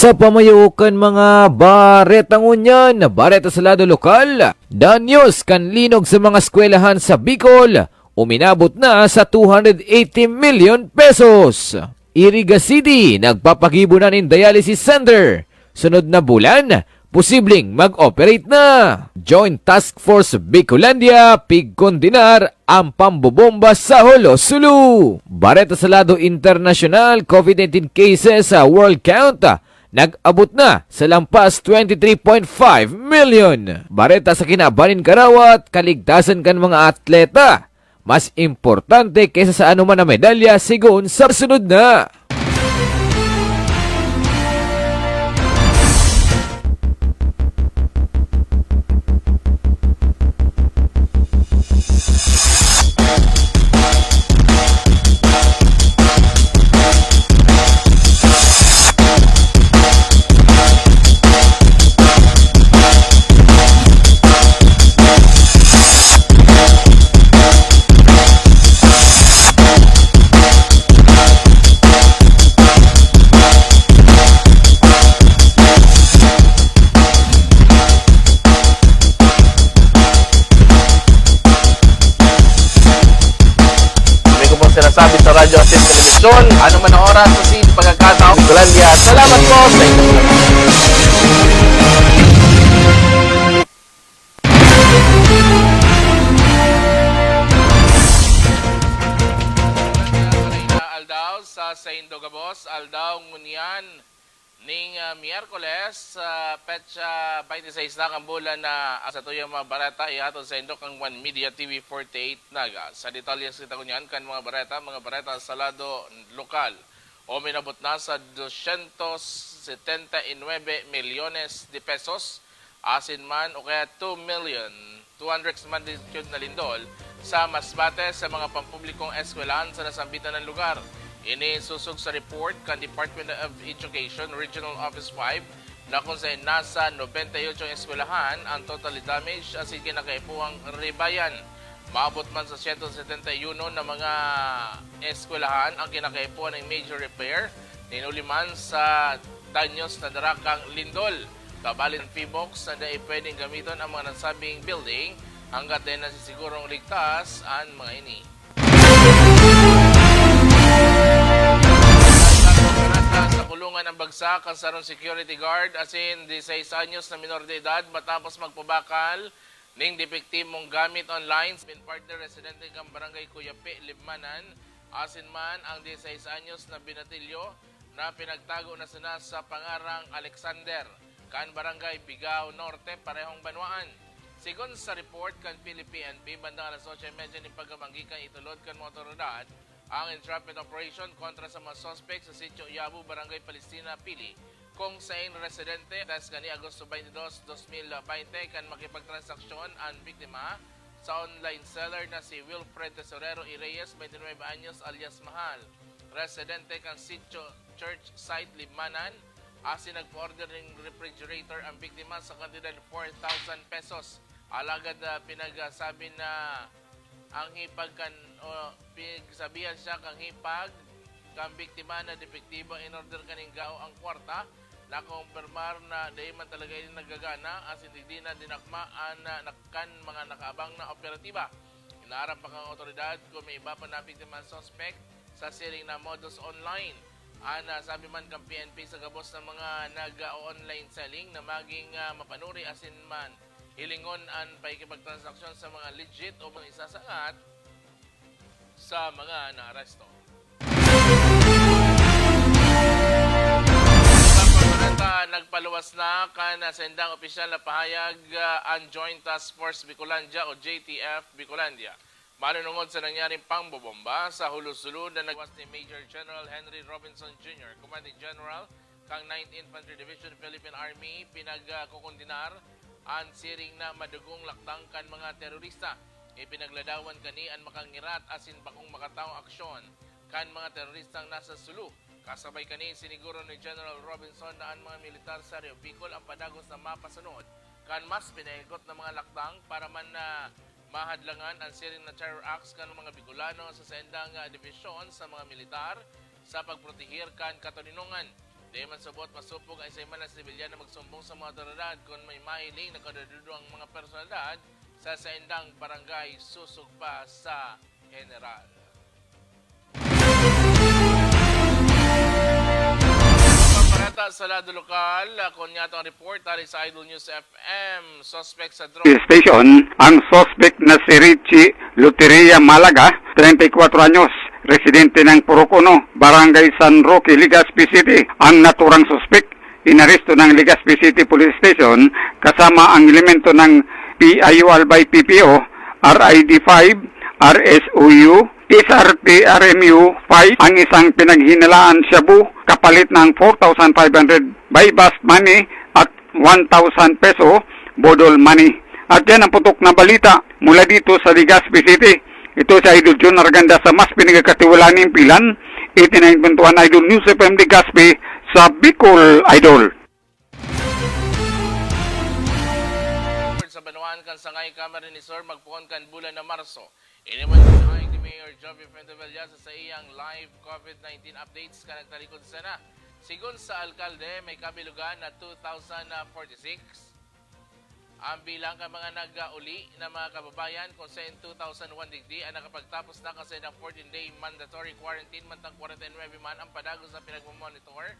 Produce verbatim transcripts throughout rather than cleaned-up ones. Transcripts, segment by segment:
Sa pamayo kan mga bareta ngunyan, bareta sa lado lokal, danyos kan linog sa mga eskwelahan sa Bicol, uminabot na sa two hundred eighty million pesos. Iriga City, nagpapagibo na nin dialysis center. Sunod na bulan, posibleng mag-operate na. Joint Task Force Bicolandia, pigkondenar ang pambobomba sa Jolo, Sulu. Bareta sa lado internasyonal, COVID nineteen cases sa world count, nag-abot na sa lampas twenty-three point five million. Bareta sa kinaban nin karawat, kaligtasan kan mga atleta mas importante kaysa sa anoman na medalya, sigon sa sunod na. Kami ko pong sinasabi sa radyo asin telebisyon, ano man ang oras, asin pagkakataon, Bicolandia. Salamat po sa inyo. Aldaw sa Saindo gabos, aldaw ngunyan ning, ah, Miyerkules, ah, petsa twenty-six na kan bulan na sa tuyang mga bareta ihatod saindo kan One Media T V forty-eight Naga. Sa detalye kita ngunyan kan mga bareta, mga bareta sa lado lokal. Uminabot na sa dosyentos setenta y nuebe milyones de pesos asin man o kaya two million two hundred magnitude na lindol sa Masbate sa mga pampublikong eskwelahan sa nasambitan na lugar. Ini sosog sa report kan Department of Education Regional Office five na kung saen nasa nobenta y ocho eskwelahan ang totally damaged asin kinakaipuhang ribayan. Maabot man sa siyento setenta y uno na mga eskwelahan ang kinakaipuhan nin major repair, nin huli man sa danyos na dara kan lindol. Kabali kan PHIVOLCS na dai pwedeng gamiton ang mga nasabing building hanggat dai nasisigurong ligtas an mga ini. Sa kulungan ang bagsak kan sarong security guard asin disisais anyos na minor de edad matapos magpabakal ning depektibong gamit online. Bin partner residente kan Barangay Kuyape, Libmanan, asin man ang disisais anyos na binatilyo na pinagtago na sana sa pangarang Alexander, kan Barangay Bigao Norte, parehong banwaan. Sigon sa report kan Philippine P N P, bandang alas otso y media nin pagkabanggi kan itulod kan mga otoridad ang entrapment operation kontra sa mga suspek sa Sitio Yabo, Barangay Palestina, Pili, kung sain residente, tas kani Agosto twenty-two, twenty twenty, kan makipagtransaksyon an biktima sa online seller na si Wilfred Tesorero Y Reyes, twenty-nine anyos, alias Mahal, residente kan Sitio Church Site, Libmanan, asin nagpa-order nin refrigerator ang biktima sa kantidad four thousand pesos. Alagad, ah, pinagsabi na ang hipag kan, o pinagsabihan siya kan hipag kan biktima na depektibo, in-order kaning gao ang kwarta, nakompirmar na dai man talaga ini nagagana, asin digdi na dinakma an, ah, nak-, kan mga nakaabang na operatiba. Inaaram pa kan otoridad kung may iba pa nabiktima ang suspek sa siring na modus online. An, ah, sabi man kan P N P sa gabos na mga nag-o-online selling na maging, ah, mapanuri asin man hilingon an pakikipagtransaksyon sa mga legit o mga isasangat sa mga naaresto. Sa pagbareta, nagpaluwas na kan saindang opisyal na pahayag, ah, an Joint Task Force Bicolandia o J T F Bicolandia. Manunungod sa nangyaring pangbobomba sa Jolo Sulu na nagluwas ni Major General Henry Robinson Junior, Commanding General kan Ninth Infantry Division, Philippine Army, pinagkokondenar an siring na madugong lakdang kan mga terorista. Ipinagladawan kani an makangirat asin bakong makataong aksyon kan mga teroristang nasa Sulu. Kasabay kani, siniguro ni General Robinson na an mga militar sa Rio Bicol ang padagos na mapasunod kan mas pinaikot na mga lakdang para man na mahadlangan an siring na terror acts kan mga Bicolano sa saindang, ah, dibisyon sa mga militar sa pagproteher kan katoninongan. Di man subot masupog ang isay man na sibilyan na magsumbong sa mga otoridad kun may mahiling na kadududong mga personalidad sa saindang barangay susog pa sa General. Paparata sa lado lokal, kun niya itong report, tali sa Idol News F M, suspect sa drone. Station, ang suspect na si Richie Loteria Malaga, treinta y cuatro anyos, residente ng Purok Uno, Barangay San Roque, Legazpi City, ang naturang suspect. Inaresto ng Legazpi City Police Station kasama ang elemento ng P I U Albay P P O, R I D five, R S O U, S R T R M U five, ang isang pinaghinalaan shabu kapalit ng four thousand five hundred buy bust money at one thousand peso bodol money. At yan ang putok na balita mula dito sa Legazpi City. Ito si Idol John Arganda sa mas pinagkakatiwalaan ng pilan, eighty nine point one Idol News F M Legazpi, sa Bicol Idol. Sa banwaan kan Sangay Camarines Sur, magpoon kan bulan na Marso. Ini man ang pahayag ni Mayor Jovi Fuentebella sa saiyang live COVID nineteen updates kan nagtalikod sana. Sigon sa alkalde, may kabilugan na two thousand forty-six ang bilang kan mga nag-uli na mga kababayan, kun sa two thousand one digdi ang nakapagtapos na kan saindang fourteen-day mandatory quarantine, mantang forty-nine man ang padagos na pinagmamonitor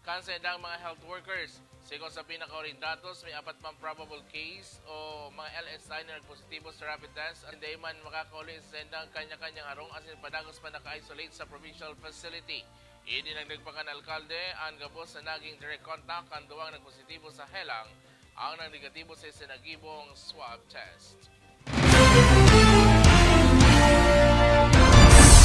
kan saindang mga health workers. Sigon sa pinakahuling datos, may apat pang probable case o mga L S I na nagpositibo sa rapid test, asin dai man makakauli sa saindang kanya-kanyang harong asin padagos pa naka-isolate sa provincial facility. Idinagdag pa kan alkalde, an gabos na naging direct contact kan duwang nagpositibo sa helang ang nagnegatibo sa isinagibong swab test.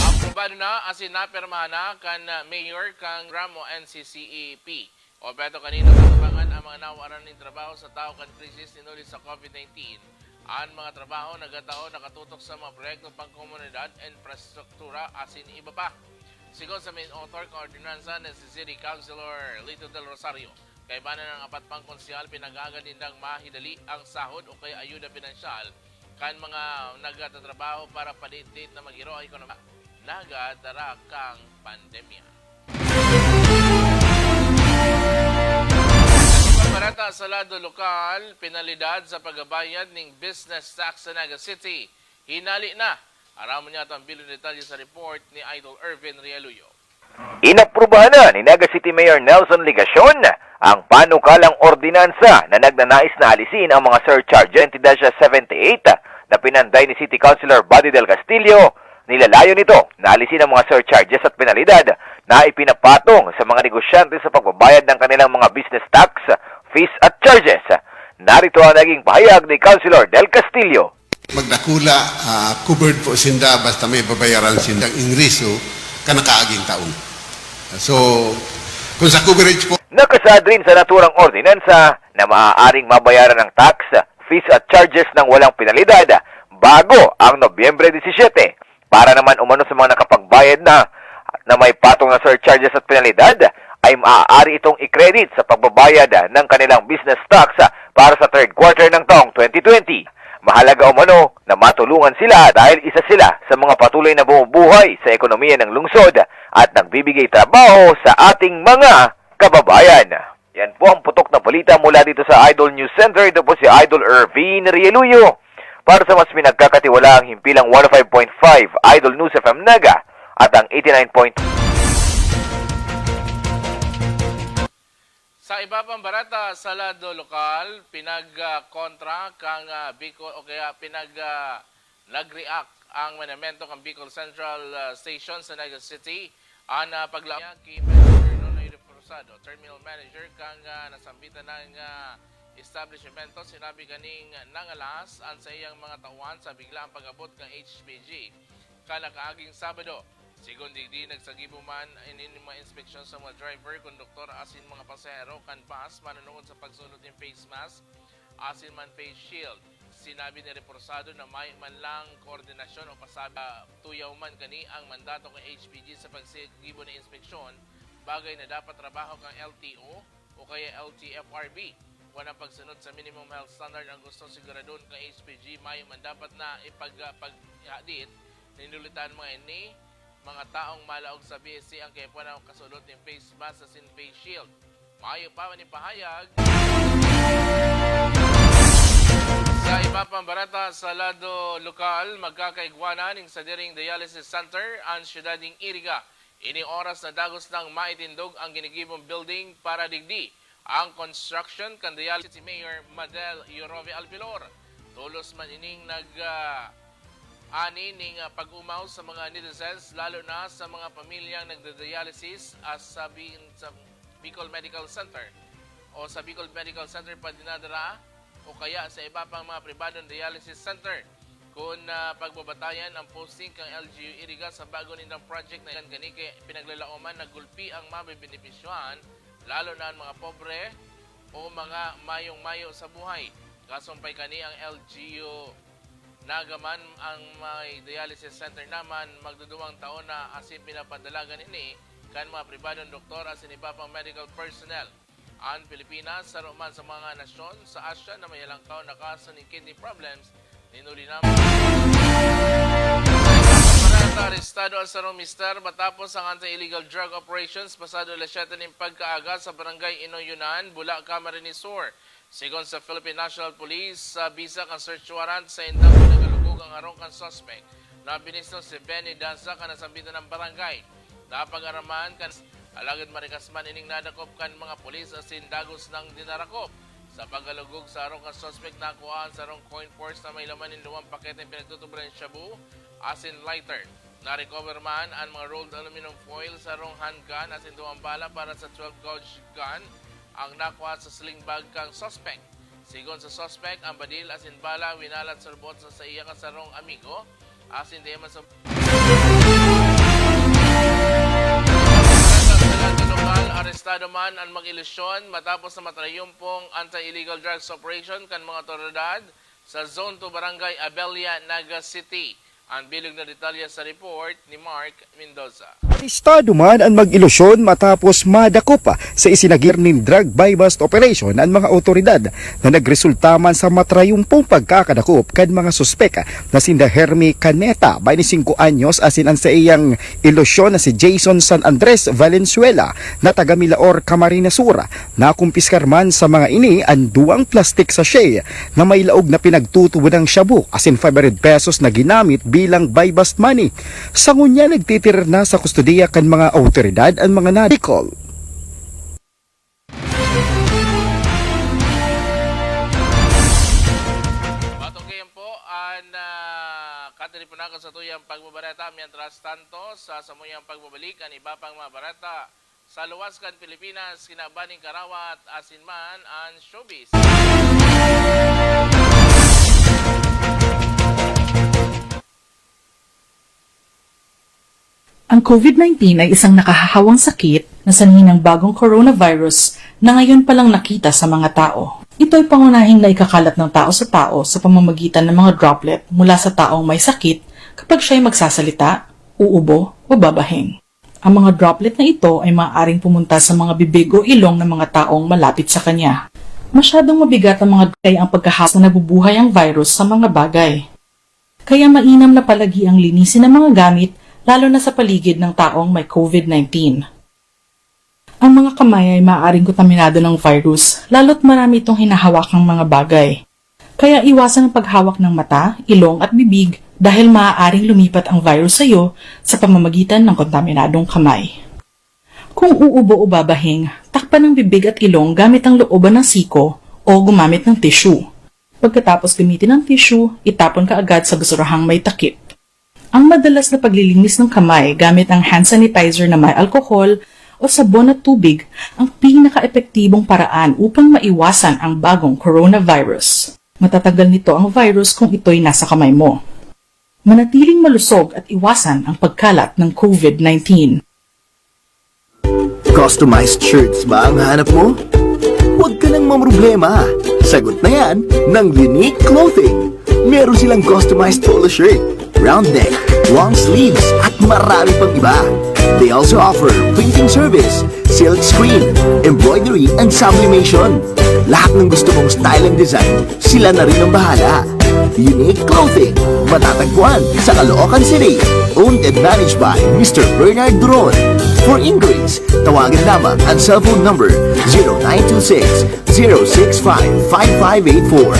Aprobado na asin napirmahan na kan Mayor kan Ramo N C C E P. Obheto kanina, matabangan ang mga nawaran nin trabaho sa tahaw kan krisis nin huli sa COVID nineteen. An mga trabaho nagatao nakatutok sa mga proyekto pang komunidad, infrastruktura, asin iba pa. Sigon sa main author kan ordinansa na si City Councilor Lito Del Rosario, kaiba na ng apat pang konsehal, pinag-aagad nindang mahidali ang sahod o kaya ayuda pinansyal kan mga nagtatrabaho para padiit-diit na maghiro ang ekonomiya nagadara kang pandemya. Pamarata sa lado lokal, penalidad sa pagbabayad ning business tax sa Naga City, hinali na. Aramon niya ang bilog na detalye sa report ni Idol Ervin Realuyo. Inaprubahan na ni Naga City Mayor Nelson Legacion ang panukalang ordinansa na nagnanais na alisin ang mga surcharge twenty dash seventy-eight na pinanday ni City Councilor Buddy Del Castillo. Nilalayon nito na alisin ang mga surcharges at penalidad na ipinapatong sa mga negosyante sa pagbabayad ng kanilang mga business tax, fees at charges. Narito ang naging pahayag ni Councilor Del Castillo. Pag dakula, ah, covered po sinda basta may babayaran sindang ingreso kan nakaaging taon. So, kung sa coverage po, Nakasaad rin sa naturang ordinansa na maaaring mabayaran ang tax, fees at charges ng walang penalidad bago ang Nobyembre disisiyete. Para naman umano sa mga nakapagbayad na, na may patong na surcharges at penalidad, ay maaari itong i-credit sa pagbabayad ng kanilang business tax para sa third quarter ng taong twenty twenty. Mahalaga umano na matulungan sila dahil isa sila sa mga patuloy na bumubuhay sa ekonomiya ng lungsod at nagbibigay trabaho sa ating mga kababayan. Yan po ang putok na balita mula dito sa Idol News Center. Ito po si Idol Ervin Rieluyo para sa mas pinagkakatiwalaang himpilang one oh five point five Idol News F M Naga at ang eighty-nine point Sa iba pang barata sa lado lokal, pinagkontra kang, ah, Bicol o kaya pinag, ah, nag-react ang manamento kan Bicol Central, ah, Station sa Naga City. An, ah, pagla-, ki Mayor Nonoy Reforzado, terminal manager kan, ah, nasambitan na, ah, establishmento, sinabi kaning nangalas an saiyang mga tauhan sa biglaang pag-abot kan H P G kan nakaaging Sabado. Sigon digdi, nagsagibo man nin mga inspeksyon sa mga driver, konduktor asin mga pasahero kan bus manunungod sa pagsulot nin face mask asin man face shield. Sinabi ni Reforzado na mayo man lang koordinasyon o pasabi, ah, tuyaw man kani ang mandato kan H P G sa pagsagibo nin inspeksyon, bagay na dapat trabaho kan L T O o kaya L T F R B. Walang pagsunod sa minimum health standard ang gusto siguradon kan H P G. Mayo man dapat na ipag-, ah, paghadit, ninulitan mga ini Mga taong malaog sa B S C ang kaipuhan ang kasulot ning face mask asin face shield. Mayo pa man ipahayag. Sa iba pang bareta sa lado lokal, magkakaigwanan ning sadiring dialysis center ang siyudad ning Iriga. Ini oras na dagos nang maitindog ang ginigibong building para digdi ang construction kan dialysis si Mayor Madel Yorove Alpilor. Tolos man ining nag, ah, ani ning, ah, pag-umaw sa mga netizens, lalo na sa mga pamilyang nagda-dialysis, ah, sa Bi-, sa Bicol Medical Center o sa Bicol Medical Center pa dinadara o kaya sa iba pang mga pribadong dialysis center. Kun, ah, pagbabatayan ang posting kan L G U Iriga sa bago nindang project na iyan, kani kay pinaglalaoman na gulpi ang mabebenepisyohan, lalo na ang mga pobre o mga mayong-mayo sa buhay. Kasumpay kani ang L G U Naga man ang may dialysis center naman, magduduwang taon na asin pinapadalagan ini kan mga pribadong doktor asin iba pang medical personnel. Ang Pilipinas, saro man sa mga nasyon sa Asia na may halangkaw na kaso nin kidney problems, ninuli naman. Sa arestado ang sarong mister matapos ang anti-illegal drug operations pasado alas siyete nin pagkaaga sa barangay Inoyunan, Bula, Camarines Sur. Sigon sa Philippine National Police, sa bisa kan search warrant, sa indang pinagalugog ang harong kan suspek na binisno si Benny Daza kan nasambitan ng barangay. Napag-araman kan alagad marikas man ining nadakop kan mga pulis asin dagos nang dinarakop. Sa paggalugog sa harong kan suspek, nakuha ang sarong coin purse na may laman nin duwang paketeng pinagtutubolan shabu asin lighter. Na-recover man ang mga rolled aluminum foil, sarong handgun asin duwang bala para sa twelve gauge gun ang nakuha sa sling bag kan suspek. Sigon sa suspek, ang badil asin bala winalat sa lubot sa saiya kan sarong amigo, asin dai man sa lokal, arestado man ang mag-ilusyon matapos na matrayumpong anti-illegal drugs operation kan mga otoridad sa Zone two Barangay Abella, Naga City. Ang bilog na detalye sa report ni Mark Mendoza. Arestado man ang mag-ilusyon matapos madakop sa isinagir nin drug buy-bust operation ang mga otoridad na nagresulta man sa matrayumpong pagkakadakop kan mga suspek na sinda Hermie Caneta, baynte singko anyos, asin ang saiyang ilusyon na si Jason San Andres Valenzuela na taga Milaor, Camarines Sur. Nakumpiskar man sa mga ini an duwang plastic sachet na may laog na pinagtutubodang shabu asin five hundred pesos na ginamit bilang buy-bust money. Sa ngunyan, nagtitirir na sa kustodiya kan mga awtoridad an mga nadakop. Patukayan po an, ah, katiripunakan sa tuyang pagbabareta. Mientras tanto, sa samuyang pagbabalik, an iba pang mga bareta sa luwas kan Pilipinas, kinaban nin karawat, asin man an showbiz. Ang COVID nineteen ay isang nakahahawang sakit na sanhi ng bagong coronavirus na ngayon pa lang nakita sa mga tao. Ito ay pangunahing naikakalat ng tao sa tao sa pamamagitan ng mga droplet mula sa taong may sakit kapag siya'y magsasalita, uubo, o babahing. Ang mga droplet na ito ay maaaring pumunta sa mga bibig o ilong ng mga taong malapit sa kanya. Masyadong mabigat ang mga kaya ang pagkahas na nabubuhay ang virus sa mga bagay. Kaya mainam na palagiang linisin ang mga gamit, lalo na sa paligid ng taong may COVID nineteen. Ang mga kamay ay maaaring kontaminado ng virus, lalo't marami itong hinahawakang mga bagay. Kaya iwasan ang paghawak ng mata, ilong at bibig dahil maaaring lumipat ang virus sa iyo sa pamamagitan ng kontaminadong kamay. Kung uubo o babahing, takpan ang bibig at ilong gamit ang looban ng siko o gumamit ng tissue. Pagkatapos gamitin ang tissue, itapon kaagad sa basurahang may takip. Ang madalas na paglilinis ng kamay gamit ang hand sanitizer na may alkohol o sabon at tubig ang pinakaepektibong paraan upang maiwasan ang bagong coronavirus. Matatagal nito ang virus kung ito'y nasa kamay mo. Manatiling malusog at iwasan ang pagkalat ng COVID nineteen. Customized shirts ba ang hanap mo? Huwag ka nang mamroblema. Sagot na yan ng Unique Clothing. Meron silang customized polo shirt, round neck, long sleeves, at marami pang iba. They also offer printing service, silk screen, embroidery, and sublimation. Lahat ng gusto mong style and design, sila na rin ang bahala. Unique Clothing, matatagpuan sa Caloocan City. Owned and managed by Mister Bernard Duron. For inquiries, tawagan lamang ang cellphone number zero nine two six, zero six five, five five eight four.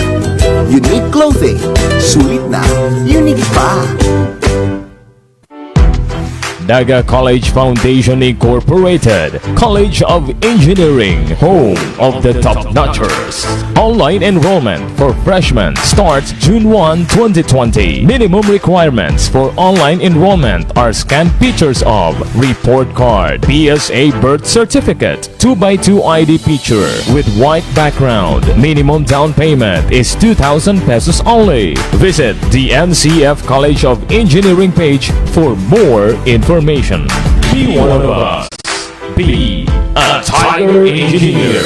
Unique clothing. Sulit na, unique pa. Naga College Foundation Incorporated, College of Engineering, home of the top notchers. Online enrollment for freshmen starts June one, twenty twenty. Minimum requirements for online enrollment are scanned pictures of report card, P S A birth certificate, two by two I D picture with white background. Minimum down payment is two thousand pesos only. Visit the N C F College of Engineering page for more information. Be one of us. Be a Tiger Engineer.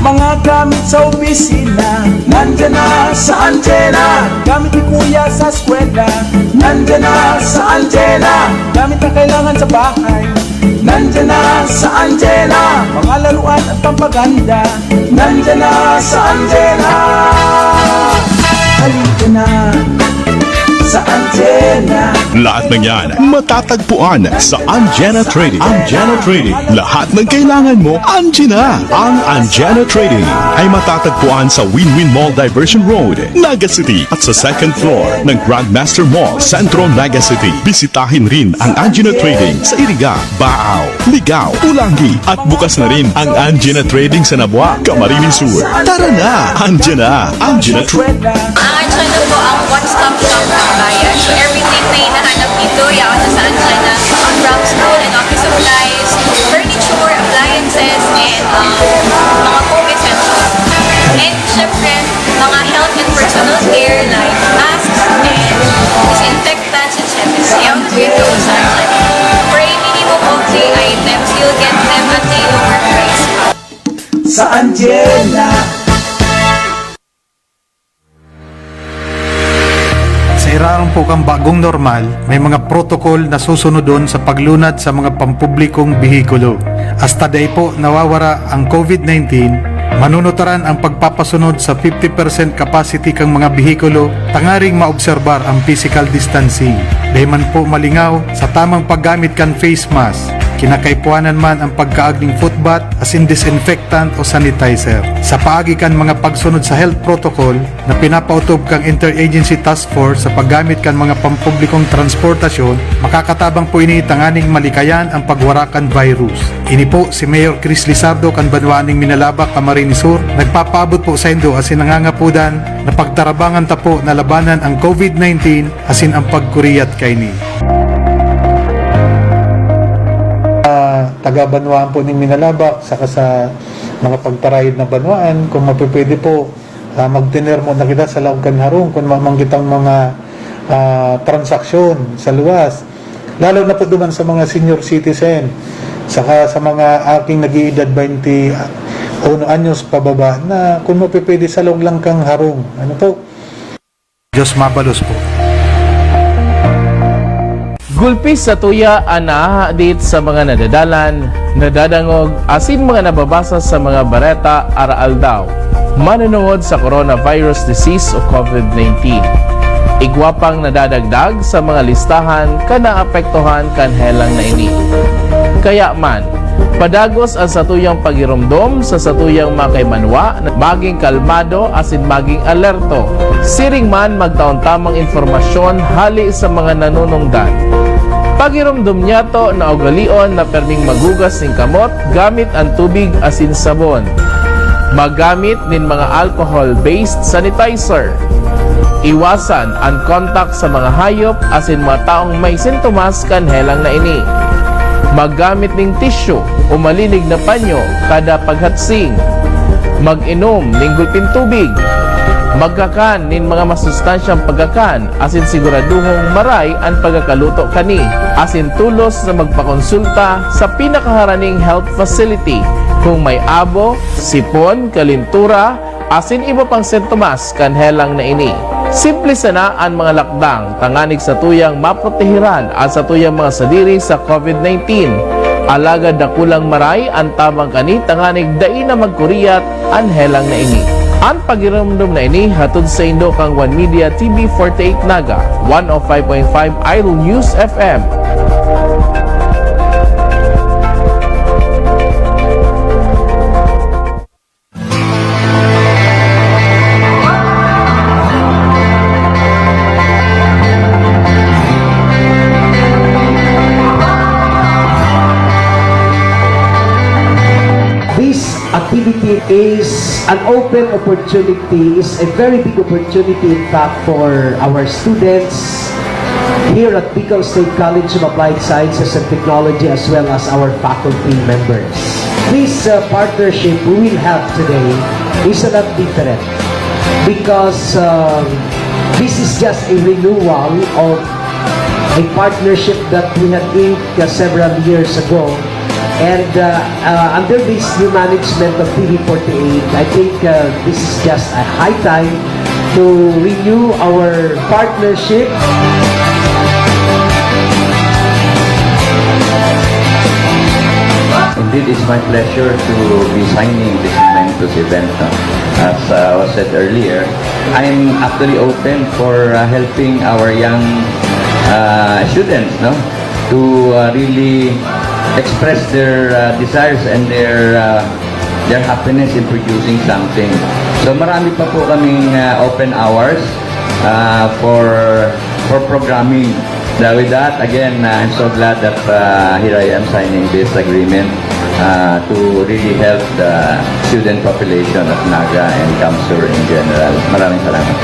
Mga gamit sa opisina, nandyan na sa Anjena. Gamit ni Kuya sa eskwela, nandyan na sa Anjena. Gamit na kailangan sa bahay, nandyan na sa Anjena. Mga laruan at pampaganda, nandyan na sa Anjena. Halika na sa Anjena. Lahat ng yan matatagpuan sa Anjena Trading. Anjena Trading. Lahat ng kailangan mo, andiyan na. Ang Anjena Trading ay matatagpuan sa Win-Win Mall Diversion Road, Naga City, at sa second floor ng Grandmaster Mall, Centro Naga City. Bisitahin rin ang Anjena Trading sa Iriga, Baao, Ligao, Pulangi, at bukas na rin ang Anjena Trading sa Nabua, Camarines Sur. Tara na! Anjena! Anjena Trading! Ang Anjena po ang one-stop shop ng bayan. So everything na hinahanap dito, yaon na sa Anjena. From school and office supplies, furniture, appliances, and um, mga home essentials. And syempre, mga health and personal care like masks and disinfectants, et cetera. Yaon po ito sa Anjena. For a minimum of three items, you'll get them at a lower price. Sa Anjena. Sa irarom po kan bagong normal, may mga protocol na susunodon sa paglunad sa mga pampublikong behikulo. Hasta dai po nawawara ang COVID nineteen, manunutaran ang pagpapasunod sa fifty percent capacity kan mga behikulo tangaring maobserbar ang physical distancing. Dai man po malingaw sa tamang paggamit kan face mask. Kinakaipuhanan man ang pagkaag nin foot bath asin disinfectant o sanitizer. Sa paagi kan mga pagsunod sa health protocol, na pinapautob kan Interagency Task Force sa paggamit kan mga pampublikong transportasyon, makakatabang po ini tanganing malikayan ang pagwara kan virus. Ini po si Mayor Chris Lizardo kan banwaan nin Minalabac, Camarines Sur, nagpapaabot po saindo asin nangangapodan na pagtarabangan ta po na labanan ang COVID nineteen asin ang pagkuriyat kaini. Ah, taga-banwaan po nin Minalabac, saka sa mga pagtarayod na banwaan, kung mapipwede po, ah, magtener muna kita sa laog kan harong kun mamang kitang mga, ah, transaksyon sa luwas. Lalo na po duman sa mga senior citizen, saka sa mga aking nag-iedad twenty uno anyos pababa na kung mapipwede sa laog lang kang harong. Ano po? Diyos mabalos po. Gulpi sa tuya an nahahadit sa mga nadadalan, nadadangog, asin mga nababasa sa mga bareta araaldaw, manunungod sa coronavirus disease o COVID nineteen. Igwa pang nadadagdag sa mga listahan kan naapektuhan kan helang na ini. Kaya man, padagos an satuyang pagiromdom sa satuyang mga kaibanwa na maging kalmado asin maging alerto. Siring man, magtaon tamang impormasyon hali sa mga nanunungdan. Pagiromdom niyato na ugalion na perming maghugas nin kamot gamit an tubig asin sabon. Maggamit nin mga alcohol-based sanitizer. Iwasan an kontak sa mga hayop asin mga taong may sintomas kan helang na ini. Maggamit nin tisyu o malinig na panyo kada paghatsing. Mag-inom nin gulping tubig. Magkakan nin mga masustansyang pagkakan asin siguraduhong maray an pagkakaluto kani, asin tolos na magpakonsulta sa pinakaharaning health facility kung may abo, sipon, kalintura, asin iba pang sintomas kan helang na ini. Simple sana an mga lakdang tanganing satuyang maprotehiran an satuyang mga sadiri sa COVID nineteen. Alagad dakulang maray an tabang kani tanganing dai na magkuriyat an helang na ini. An pagiromdom na ini hatod saindo kan One Media T V forty-eight Naga, one oh five point five Idol News F M. This activity is an open opportunity, is a very big opportunity, in fact, for our students here at Bicol State College of Applied Sciences and Technology, as well as our faculty members. This, uh, partnership we will have today is a lot different because, um, this is just a renewal of a partnership that we had inked, uh, several years ago. And, uh, uh, under this new management of T V forty-eight, I think, uh, this is just a high time to renew our partnership. Indeed, it's my pleasure to be signing this momentous event, no? As, uh, was said earlier, I'm actually open for, uh, helping our young, uh, students, no, to, uh, really express their, uh, desires and their, uh, their happiness in producing something. So, marami pa po kaming, uh, open hours, uh, for, for programming. Now, with that, again, uh, I'm so glad that, uh, here I am signing this agreement, uh, to really help the student population of Naga and CamSur in general. Maraming salamat.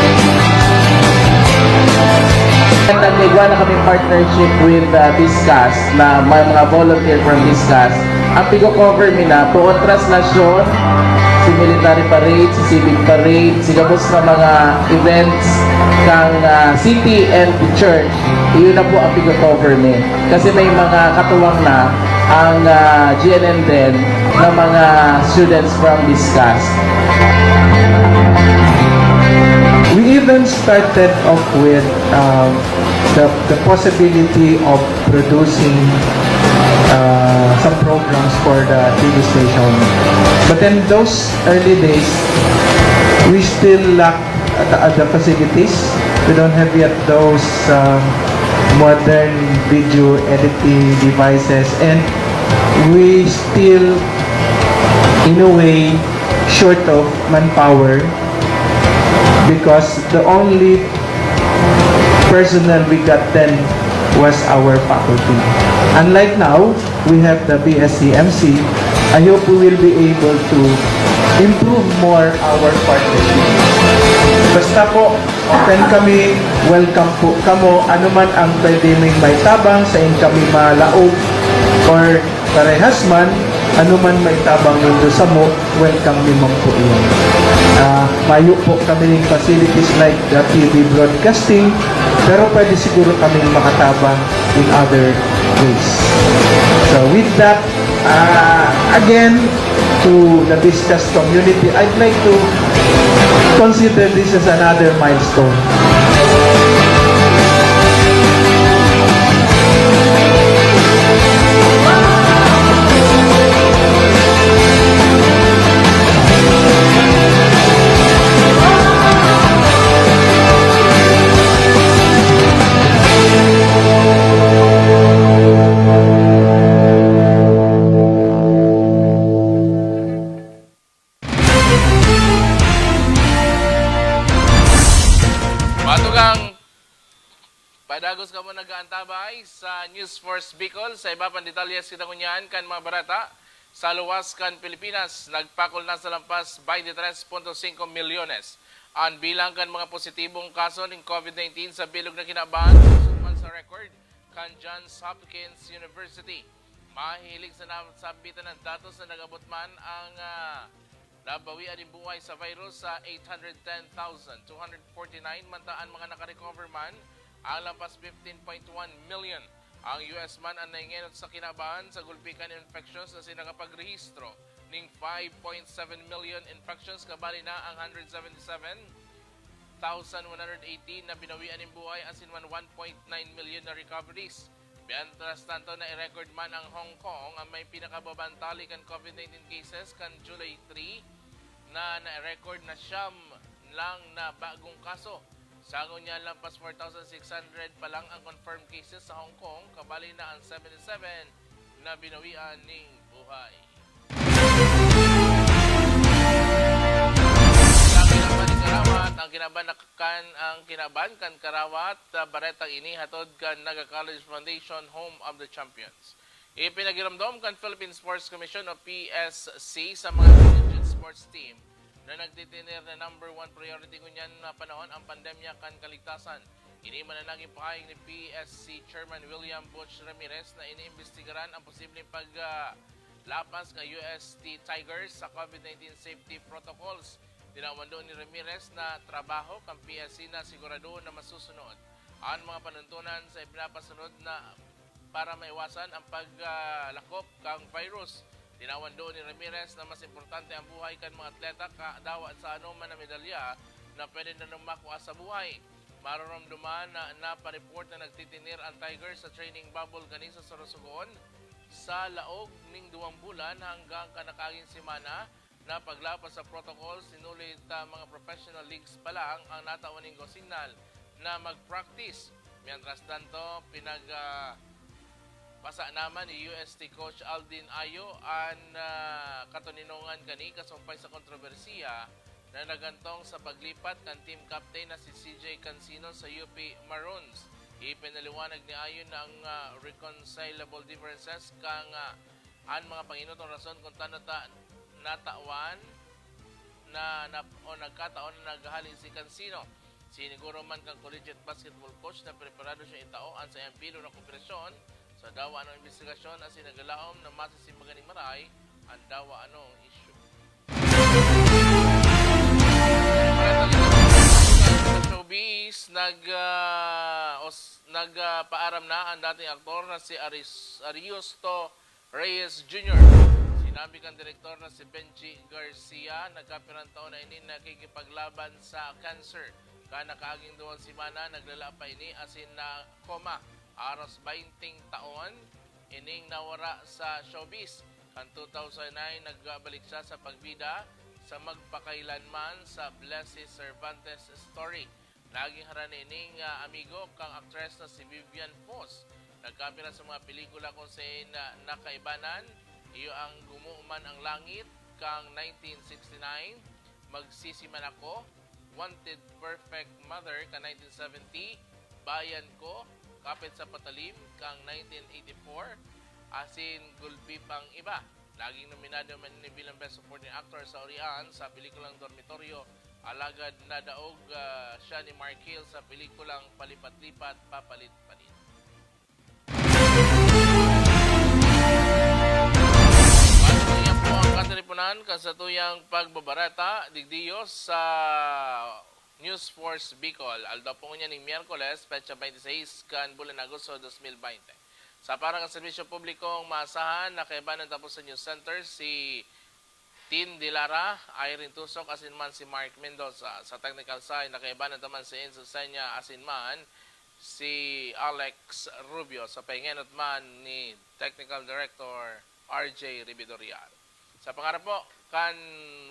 And nag-igwa na kami partnership with, uh, Discuss, na may mga volunteer from Discuss. Ang pigo-cover mi na, poon traslasyon, si military parade, si civic parade, si gabos na mga events kang, ah, city and church, iyo na po ang pigo-cover mi. Kasi may mga katuwang na ang, ah, G N N din na mga students from Discuss. We even started off with, um, the, the possibility of producing, uh, some programs for the T V station. But then those early days, we still lack at, at the facilities. We don't have yet those, um, modern video editing devices, and we still, in a way, short of manpower because the only personnel we got then was our faculty. Unlike now, we have the B S C M C. I hope we will be able to improve more our partnership. Basta po, open kami, welcome po kamo. Ano man ang pwede ming maitabang, sain kami malaog, or parehas man, ano man maitabang nindo samo, welcome mi man po iyan. Ah, mayo po kami ning facilities like the T V broadcasting, pero pwede siguro kaming makatabang in other ways. So with that, ah, again, to the Discuss community, I'd like to consider this as another milestone. Matugang, padagos kamo nag-aantabay sa News Force Bicol. Sa iba pang detalles kita ngunyan kan mga bareta, sa luwas kan Pilipinas, nagpakol na sa lampas twenty-three point five milyones an bilang kan mga positibong kaso nin COVID nineteen sa bilog na kinaban, susuman sa record kan Johns Hopkins University. Mahihilig sa nasambitan na datos na nag-abot man ang, ah, nabawian nin buhay sa virus sa eight hundred ten thousand two hundred forty-nine, manta an mga nakarecover man, ang lampas fifteen point one million. Ang U S man an naengenot sa kinaban sa gulpi kan infections asin nakapagrehistro ning five point seven million infections, kabali na ang hundred seventy-seven thousand one hundred eighteen na binawian nin buhay asin man one point nine million na recoveries. Mientras tanto, nai-record man ang Hong Kong ang may pinakababang tali kan COVID nineteen cases kan July three, na na-record na siyam lang na bagong kaso. Sa ngunyan, lampas four thousand six hundred pa lang ang confirmed cases sa Hong Kong, kabali na ang seventy-seven na binawian ning buhay. Ang kinaban ni Karawat, ang kinaban na kan, ang kinaban kan Karawat, ah, baretang ini hatod kan Naga College Foundation, Home of the Champions. Ipinagiromdom kan Philippine Sports Commission o P S C sa mga collegiate sports team na nagtitiner na number one priority ngunyan na panahon ang pandemya kan kaligtasan. Ini man ang naging pahayag ni P S C Chairman William Butch Ramirez na iniimbestigaran ang posibleng pag, ah, lapas ng U S T Tigers sa COVID nineteen safety protocols. Tinawan doon ni Ramirez na trabaho kan P S C na sigurado na masusunod ang mga panuntunan sa ipinapasunod na para maiwasan ang paglakop kang virus. Tinawan doon ni Ramirez na mas importante ang buhay kan mga atleta kadawa sa anoman na medalya na pwede na makua sa buhay. Maroromdoman na napareport na nagtitinir ang Tigers sa training bubble kani sa Sorsogon sa laog ning duwang bulan hanggang kanakaging semana na paglapas sa protocol, sinulit, ah, mga professional leagues pa lang ang natawan ning go signal na mag-practice. Mientras tanto, pinag, ah, pasa naman ni U S T coach Aldin Ayo an, ah, katoninongan kani kasumpay sa kontrobersiya na nagantong sa paglipat kan team captain na si C J Cansino sa U P Maroons. Ipinaliwanag ni Ayo na ang, ah, reconcilable differences kan, ah, an mga panginutong rason kung tano ta natawan na, na o nagkataon na naghahali si Cansino. Siniguro man kan collegiate basketball coach na preparado siya itao an saiyang bilog na kooperasyon sa dawa anong imbestigasyon asin nagalaom na masisimbagan nin maray an dawa anong isyu. Sa showbiz, nag, ah, os-, nagpaaram na ang dating aktor na si Aris-, Ariosto Reyes Junior. Sinabi kan direktor na si Benji Garcia, nagkapirang taon na ini nakikipaglaban sa cancer. Kan nakaaging duwang semana, naglala pa ini asin na-coma. Aros baynte taon ining nawara sa showbiz. Kan two thousand nine, nagbalik siya sa pagbida sa magpakailanman sa Blessy Cervantes story. Naging harani ning, ah, amigo kang aktres na si Vivian Foss. Nagkapira sa mga pelikula kung saen na nakaibanan, iyo ang Gumuman ang Langit kang nineteen sixty-nine, Magsisi Man Ako, Wanted Perfect Mother kan nineteen seventy, Bayan Ko, Kapit sa Patalim kang nineteen eighty-four, asin gulpi pang iba. Naging nominado man ini bilang Best Supporting Actor sa Orian sa pelikulang Dormitoryo, alagad nadaog, ah, siya ni Mark Hill sa pelikulang Palipat-lipat, Papalit-palit. Yan po ang katiripunan kan satuyang pagbabareta digdi sa News Force Bicol. Aldaw po ngunyan ning Miyerkules, petsa baynte seis kan bulan Agosto dos mil baynte. Sa parangan serbisyo publikong maasahan, nakaibanan tapos sa News Center si Tin Dilara, Irene Tusok, asin man si Mark Mendoza. Sa technical side, nakaibanan taman si Enzo Senya, asin man si Alex Rubio. Sa pahingenot man ni Technical Director R J Ribidorial. Sa pangarap po kan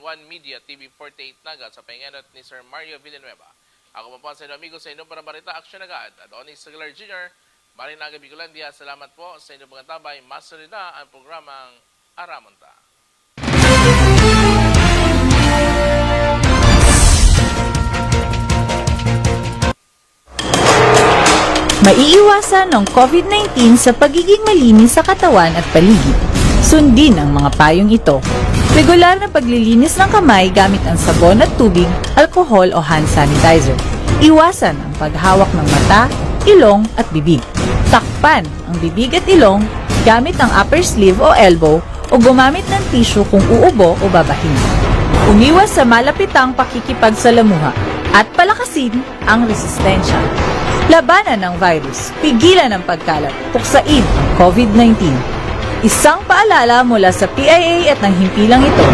One Media T V forty-eight Naga, sa pahingenot ni Sir Mario Villanueva. Ako po po sa inyo amigo sa inyong parabarita, Action Agad, Adonis Aguilar Junior, Marin Aga Bicolandia. Salamat po sa inyong pagkatabay. Masunod na ang programang Aramon Ta. Maiiwasan ang COVID nineteen sa pagiging malinis sa katawan at paligid. Sundin ang mga payong ito. Regular na paglilinis ng kamay gamit ang sabon at tubig, alkohol o hand sanitizer. Iwasan ang paghawak ng mata, ilong at bibig. Takpan ang bibig at ilong gamit ang upper sleeve o elbow o gumamit ng tissue kung uubo o babahin. Umiwas sa malapitang pakikipagsalamuha at palakasin ang resistensya. Labanan ang virus, pigilan ang pagkalat, puksain ang COVID nineteen. Isang paalala mula sa P I A at ng himpilang ito.